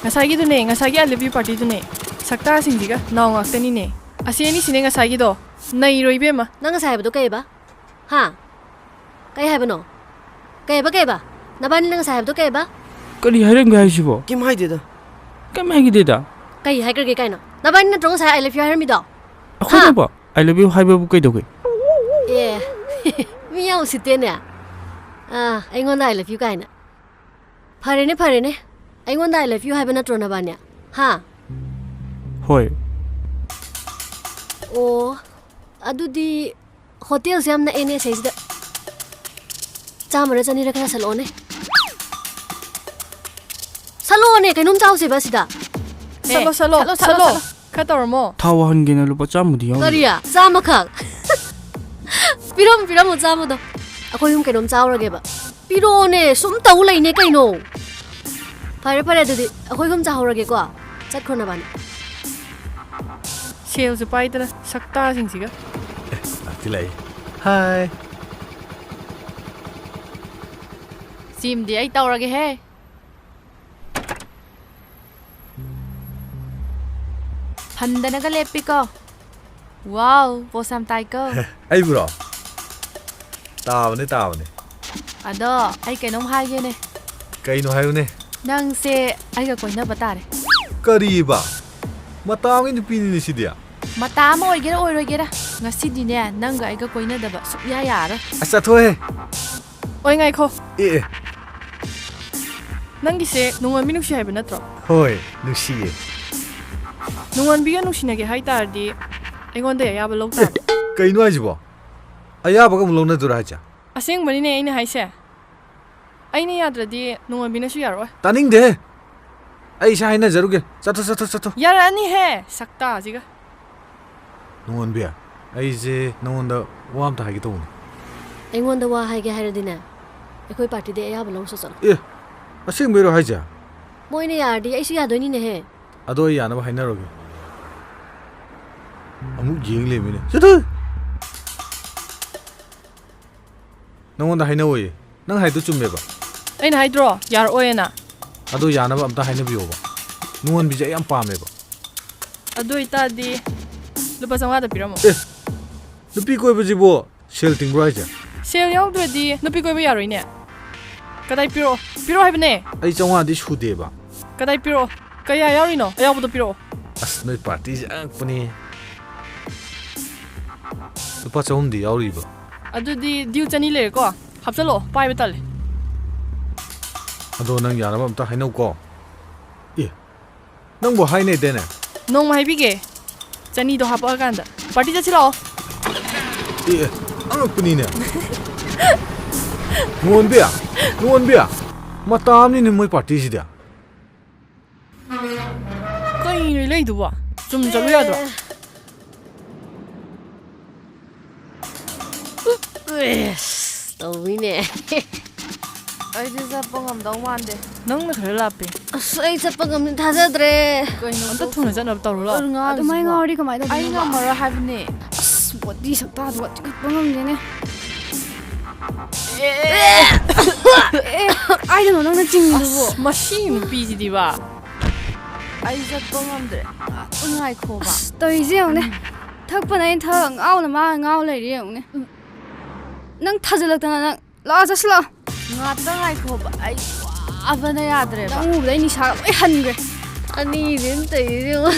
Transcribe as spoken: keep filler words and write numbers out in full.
ꯉꯁꯥꯏꯒꯤꯗꯨꯅꯦ, ꯉꯁꯥꯏꯒꯤ I love you partyꯗꯨꯅꯦ꯫ ꯁꯛꯇꯥꯁꯤꯡꯁꯤꯒ ꯅꯥꯎ ꯉꯥꯛꯇꯅꯤꯅꯦ꯫ ꯑꯁꯤ ꯑꯅꯤꯁꯤꯅꯦ ꯉꯁꯥꯏꯒꯤꯗꯣ꯫ ꯅꯩꯔꯣ ꯏꯕꯦꯝꯃ꯫ ꯅꯪ ꯉꯁꯥꯏ ꯍꯥꯏꯕꯗꯣ ꯀꯩꯕ? ꯍꯥ? ꯀꯩ ꯍꯥꯏꯕꯅꯣ? ꯀꯩꯕ, ꯀꯩꯕ? ꯅꯕꯥꯅꯤꯅ ꯉꯁꯥꯏ ꯍꯥꯏꯕꯗꯣ ꯀꯩꯕ? ꯀꯔꯤ ꯍꯥꯏꯔꯝꯒꯦ ꯍꯥꯏꯁꯤꯕꯣ? ꯀꯩꯝ ꯍꯥꯏꯗꯦꯗ꯫ ꯀꯩꯝ ꯍꯥꯏꯈꯤꯗꯦꯗ꯫ ꯀꯩ ꯍꯥꯏꯈ꯭ꯔꯒꯦ ꯀꯥꯏꯅ? ꯅꯕꯥꯅꯤ ꯅꯠꯇ꯭ꯔꯣ ꯉꯁꯥꯏ I love you ꯍꯥꯏꯔꯝꯃꯤꯗꯣ? ꯑꯩꯈꯣꯏꯅꯕꯣ? I love you ꯍꯥꯏꯕꯕꯨ ꯀꯩꯗꯧꯒꯦ? ꯑꯦ, ꯃꯤ ꯌꯥꯝ ꯎꯁꯤꯠꯇꯦꯅꯦ꯫ ꯑꯥ, ꯑꯩꯉꯣꯟꯗ I love you ꯀꯥꯏꯅ꯫ ꯐꯔꯦꯅꯦ, ꯐꯔꯦꯅꯦ꯫ ꯑꯩꯉꯣꯟꯗ I love you ꯍꯥꯏꯕ ꯅꯠꯇ꯭ꯔꯣ ꯅꯕꯥꯅꯤ? ꯍꯥ? ꯍꯣꯏ꯫ ꯑꯣ, ꯑꯗꯨꯗꯤ ꯍꯣꯇꯦꯜꯁꯦ ꯌꯥꯝ ꯅꯛꯑꯦꯅꯦ ꯁꯩꯁꯤꯗ꯫ ꯆꯥꯝꯃꯔ ꯆꯅꯤꯔ ꯈꯔ ꯁꯠꯂꯛꯑꯣꯅꯦ꯫ ꯁꯠꯂꯛꯑꯣꯅꯦ, ꯀꯩꯅꯣꯝ ꯆꯥꯎꯁꯦꯕ ꯁꯤꯗ꯫ ꯁꯠꯂꯣ, ꯁꯠꯂꯣ, ꯁꯠꯂꯣ, ꯁꯠꯂꯣ, ꯁꯠꯂꯣ꯫ ꯁꯠꯂꯣ꯫ ꯈꯔ ꯇꯧꯔꯝꯃꯣ꯫ ꯊꯥꯎ ꯍꯟꯒꯦꯅ ꯂꯨꯄꯥ ꯆꯥꯝꯃꯗꯤ ꯌꯥꯎꯔꯤ꯫ ꯀꯔꯤ? ꯆꯥꯝꯃꯈꯛ? ꯄꯤꯔꯝꯃꯣ, ꯄꯤꯔꯝꯃꯣ ꯆꯥꯝꯃꯗꯣ꯫ ꯑꯩꯈꯣꯏ ꯑꯍꯨꯝ ꯀꯩꯅꯣꯝ ꯆꯥꯎꯔꯒꯦꯕ꯫ ꯄꯤꯔꯛꯑꯣꯅꯦ, ꯁꯨꯝ ꯇꯧ ꯂꯩꯅꯦ ꯀꯩꯅꯣ꯫ ꯐꯔꯦ, ꯐꯔꯦ, ꯑꯗꯨꯗꯤ ꯑꯩꯈꯣꯏ ꯑꯍꯨꯝ ꯆꯥꯍꯧꯔꯒꯦꯀꯣ꯫ ꯆꯠꯈ꯭ꯔꯣ ꯅꯕꯥꯅꯤ꯫ ꯁꯦꯜꯁꯨ ꯄꯥꯏꯗꯅ ꯁꯛꯇꯥꯁꯤꯡꯁꯤꯒ꯫ ꯑꯦ, ꯂꯥꯛꯇꯤ ꯂꯥꯛꯏ꯫ ꯍꯥꯏ꯫ ꯁꯤꯝꯗꯤ ꯑꯩ ꯇꯧꯔꯒꯦꯍꯦ꯫ ꯐꯟꯗꯅꯒ ꯂꯦꯞꯄꯤꯀꯣ꯫ ꯋꯥꯎ, ꯄꯣꯁ ꯌꯥꯝ ꯇꯥꯏꯀꯣ꯫ ꯑꯩꯕꯨꯔꯣ? ꯇꯥꯕꯅꯦ, ꯇꯥꯕꯅꯦ꯫ ꯑꯗꯣ ꯑꯩ ꯀꯩꯅꯣꯝ ꯍꯥꯏꯒꯦꯅꯦ꯫ ꯀꯩꯅꯣ ꯍꯥꯏꯌꯨꯅꯦ꯫ ꯅꯪꯁꯦ ꯑꯩꯒ ꯀꯣꯏꯅꯕ ꯇꯥꯔꯦ꯫ ꯀꯔꯤꯕ? ꯃꯇꯥ ꯑꯃꯒꯤ ꯅꯨꯄꯤꯅꯤꯅꯦ ꯁꯤꯗꯤ꯫ ꯃꯇꯥ ꯑꯃ ꯑꯣꯏꯒꯦꯔꯥ ꯑꯣꯏꯔꯣꯏꯒꯦꯔꯥ, ꯉꯁꯤꯗꯤꯅꯦ ꯅꯪꯒ ꯑꯩꯒ ꯀꯣꯏꯅꯗꯕ ꯁꯨꯛꯌꯥ ꯌꯥꯔꯔꯣꯏ꯫ ꯑꯁ, ꯆꯠꯊꯣꯛꯍꯦ꯫ ꯑꯣꯏ, ꯉꯥꯏꯈꯣ꯫ ꯑꯦ, ꯑꯦ꯫ ꯅꯪꯒꯤꯁꯦ ꯅꯣꯡꯉꯥꯟꯕꯤ ꯅꯨꯡꯁꯤ ꯍꯥꯏꯕ ꯅꯠꯇ꯭ꯔꯣ? ꯍꯣꯏ, ꯅꯨꯡꯁꯤꯌꯦ꯫ ꯅꯣꯡꯉꯥꯟꯕꯤꯒ ꯅꯨꯡꯁꯤꯅꯒꯦ ꯍꯥꯏ ꯇꯥꯔꯗꯤ ꯑꯩꯉꯣꯟꯗ ꯑꯌꯥꯕ ꯂꯧ ꯇꯥꯕ꯫ ꯑꯦ, ꯀꯩꯅꯣ ꯍꯥꯏꯁꯤꯕꯣ? ꯑꯌꯥꯕꯒ ꯑꯃꯨꯛ ꯂꯧꯅꯗꯣꯏꯔꯥ ꯍꯥꯏꯁꯦ? ꯑꯁꯦꯡꯕꯅꯤꯅꯦ ꯑꯩꯅ ꯍꯥꯏꯁꯦ꯫ ꯑꯩꯅ ꯌꯥꯗ꯭ꯔꯗꯤ ꯅꯣꯡꯉꯥꯟꯕꯤꯅꯁꯨ ꯌꯥꯔꯛꯑꯣꯏ꯫ ꯇꯥꯅꯤꯡꯗꯦꯍꯦ꯫ ꯑꯩ ꯏꯁꯥ ꯍꯥꯏꯅꯖꯔꯨꯒꯦ꯫ ꯆꯠꯊꯣ, ꯆꯠꯊꯣ, ꯆꯠꯊꯣ꯫ ꯌꯥꯔꯛꯑꯅꯤꯍꯦ, ꯁꯛꯇꯥꯁꯤꯒ꯫ ꯅꯣꯡꯉꯥꯟꯕꯤ, ꯑꯩꯁꯦ ꯅꯉꯣꯟꯗ ꯋꯥ ꯑꯝꯇ ꯍꯥꯏꯒꯦ ꯇꯧꯕꯅꯤ꯫ ꯑꯩꯉꯣꯟꯗ ꯋꯥ ꯍꯥꯏꯒꯦ ꯍꯥꯏꯔꯗꯤꯅꯦ, ꯑꯩꯈꯣꯏ ꯄꯥꯔꯇꯤꯗꯩ ꯑꯌꯥꯕ ꯂꯧꯔꯁꯨ ꯆꯠꯂꯣ꯫ ꯑꯦ, ꯑꯁꯦꯡꯕꯩꯔꯣ ꯍꯥꯏꯁꯦ? ꯃꯣꯏꯅ ꯌꯥꯔꯗꯤ ꯑꯩꯁꯨ ꯌꯥꯗꯣꯏꯅꯤꯅꯦꯍꯦ꯫ ꯑꯗꯣ ꯑꯩ ꯌꯥꯅꯕ ꯍꯥꯏꯅꯔꯒꯦ꯫ ꯑꯃꯨꯛ ꯌꯦꯡ ꯂꯩꯔꯝꯃꯤꯅꯦ꯫ ꯆꯠꯊꯣ! ꯅꯉꯣꯟꯗ ꯍꯥꯏꯅꯧꯑꯣꯌꯦ꯫ ꯅꯪ ꯍꯥꯏꯗꯣ ꯆꯨꯝꯃꯦꯕ꯫ ꯑꯩꯅ ꯍꯥꯏꯗ꯭ꯔꯣ, ꯌꯥꯔꯛꯑꯣꯏꯅ? ꯑꯗꯣ ꯌꯥꯅꯕ ꯑꯝꯇ ꯍꯥꯏꯅꯕꯤꯌꯣꯕ꯫ ꯅꯨꯡꯉꯣꯟꯕꯤꯁꯦ ꯑꯩ ꯌꯥꯝ ꯄꯥꯝꯃꯦꯕ꯫ ꯑꯗꯨ ꯑꯣꯏꯇꯥꯔꯗꯤ ꯂꯨꯄꯥ ꯆꯥꯝꯃꯉꯥꯗ ꯄꯤꯔꯝꯃꯣ꯫ ꯑꯦ, ꯅꯨꯄꯤ ꯀꯣꯏꯕꯁꯤꯕꯨ ꯁꯦꯜ ꯇꯤꯡꯕ꯭ꯔꯣ ꯍꯥꯏꯁꯦ? ꯁꯦꯜ ꯌꯥꯎꯗ꯭ꯔꯗꯤ ꯅꯨꯄꯤ ꯀꯣꯏꯕ ꯌꯥꯔꯣꯏꯅꯦ꯫ ꯀꯗꯥꯏ ꯄꯤꯔꯛꯑꯣ? ꯄꯤꯔꯛꯑꯣ ꯍꯥꯏꯕꯅꯦ꯫ ꯑꯩ ꯆꯥꯝꯃꯉꯥꯗꯤ ꯁꯨꯗꯦꯕ꯫ ꯀꯗꯥꯏ ꯄꯤꯔꯛꯑꯣ? ꯀꯌꯥ ꯌꯥꯎꯔꯤꯅꯣ? ꯑꯌꯥꯎꯕꯗꯣ ꯄꯤꯔꯛꯑꯣ꯫ ꯑꯁ, ꯅꯣꯏ ꯄꯥꯔꯇꯤꯁꯦ ꯑꯉꯛꯄꯅꯤ꯫ ꯂꯨꯄꯥ ꯆꯍꯨꯝꯗꯤ ꯌꯥꯎꯔꯤꯕ꯫ ꯑꯗꯨꯗꯤ ꯗ꯭ꯌꯨ ꯆꯅꯤ ꯂꯩꯔꯦꯀꯣ? ꯍꯥꯞꯆꯜꯂꯛꯑꯣ, ꯄꯥꯏꯕ ꯇꯜꯂꯦ꯫ ꯑꯗꯣ ꯅꯪ ꯌꯥꯅꯕ ꯑꯝꯇ ꯍꯥꯏꯅꯧꯀꯣ꯫ ꯑꯦ, ꯅꯪꯕꯨ ꯍꯥꯏꯅꯩꯗꯦꯅꯦ꯫ ꯅꯣꯡꯃ ꯍꯥꯏꯕꯤꯒꯦ, ꯆꯅꯤꯗꯣ ꯍꯥꯄꯛꯑꯀꯥꯟꯗ꯫ ꯄꯥꯔꯇꯤ ꯆꯠꯁꯤ ꯂꯥꯛꯑꯣ꯫ ꯑꯦ, ꯑꯉꯛꯄꯅꯤꯅꯦ꯫ ꯅꯨꯡꯉꯣꯟꯕꯤ, ꯅꯨꯡꯉꯣꯟꯕꯤ, ꯃꯇꯥ ꯑꯃꯅꯤꯅꯦ ꯃꯣꯏ ꯄꯥꯔꯇꯤꯁꯤꯗꯤ꯫ ꯀꯩꯅꯣ ꯂꯩꯗꯨꯕꯣ? ꯆꯨꯝ ꯆꯠꯂꯨ ꯌꯥꯗ꯭ꯔꯣ? ꯇꯧꯋꯤꯅꯦ꯫ ꯑꯩꯗꯤ ꯆꯠꯄ ꯉꯝꯗꯧ ꯃꯥꯟꯗꯦ꯫ ꯅꯪꯅ ꯈꯔ ꯂꯥꯞꯄꯦ꯫ ꯑꯁ, ꯑꯩ ꯆꯠꯄ ꯉꯝꯅꯤ ꯊꯥꯖꯗ꯭ꯔꯦ꯫ ꯀꯩꯅꯣ ꯑꯝꯇ ꯊꯨꯅ ꯆꯠꯅꯕ ꯇꯧꯔꯨ ꯂꯥꯛꯑꯣ꯫ ꯉꯥꯡꯉꯤꯁꯤꯕꯣ? ꯑꯗꯨꯃꯥꯏꯅ ꯉꯥꯎꯔꯗꯤ ꯀꯃꯥꯏꯅ ꯑꯩ ꯇꯧꯗꯣꯏꯅꯣ? ꯉꯝꯃꯔꯣꯏ ꯍꯥꯏꯕꯅꯦ꯫ ꯑꯁ, ꯕꯣꯗꯤ ꯁꯛꯇꯥꯗꯨꯒ ꯆꯤꯡꯈꯠꯄ ꯉꯝꯗꯦꯅꯦ꯫ ꯑꯦ, ꯀꯥꯏꯗꯅꯣ ꯅꯪꯅ ꯆꯤꯡꯉꯤꯗꯨꯕꯨ? ꯑꯁ, ꯃꯁꯤ ꯅꯨꯄꯤꯁꯤꯗꯤꯕ꯫ ꯑꯩ ꯆꯠꯄ ꯉꯝꯗ꯭ꯔꯦ꯫ ꯉꯥꯛꯇ ꯉꯥꯏꯈꯣꯕ꯫ ꯑꯁ, ꯇꯧꯔꯤꯁꯦ ꯌꯦꯡꯉꯨꯅꯦ꯫ ꯊꯛꯄꯅ ꯑꯩꯅ ꯊꯛ, ꯉꯥꯎꯅ ꯃꯥ ꯉꯥꯎ ꯂꯩꯔꯦ ꯌꯦꯡꯉꯨꯅꯦ꯫ ꯎꯝ꯫ ꯅꯪ ꯊꯥꯖꯤꯜꯂꯛꯇꯅ ꯅꯪ꯫ ꯂꯥꯛꯑꯣ, ꯆꯠꯁꯤ ꯂꯥꯛꯑꯣ꯫ ꯉꯥꯛꯇ ꯉꯥꯏꯈꯣꯕ꯫ ꯑꯩ ꯋꯥꯕꯅ ꯌꯥꯗ꯭ꯔꯦꯕ꯫ ꯅꯪ ꯎꯕꯗ ꯑꯩ ꯅꯤꯁꯥꯒ ꯂꯣꯏ ꯍꯟꯈ꯭ꯔꯦ꯫ ꯑꯅꯤꯁꯤꯅ ꯇꯧꯔꯤꯁꯦ ꯌꯦꯡꯉꯣ꯫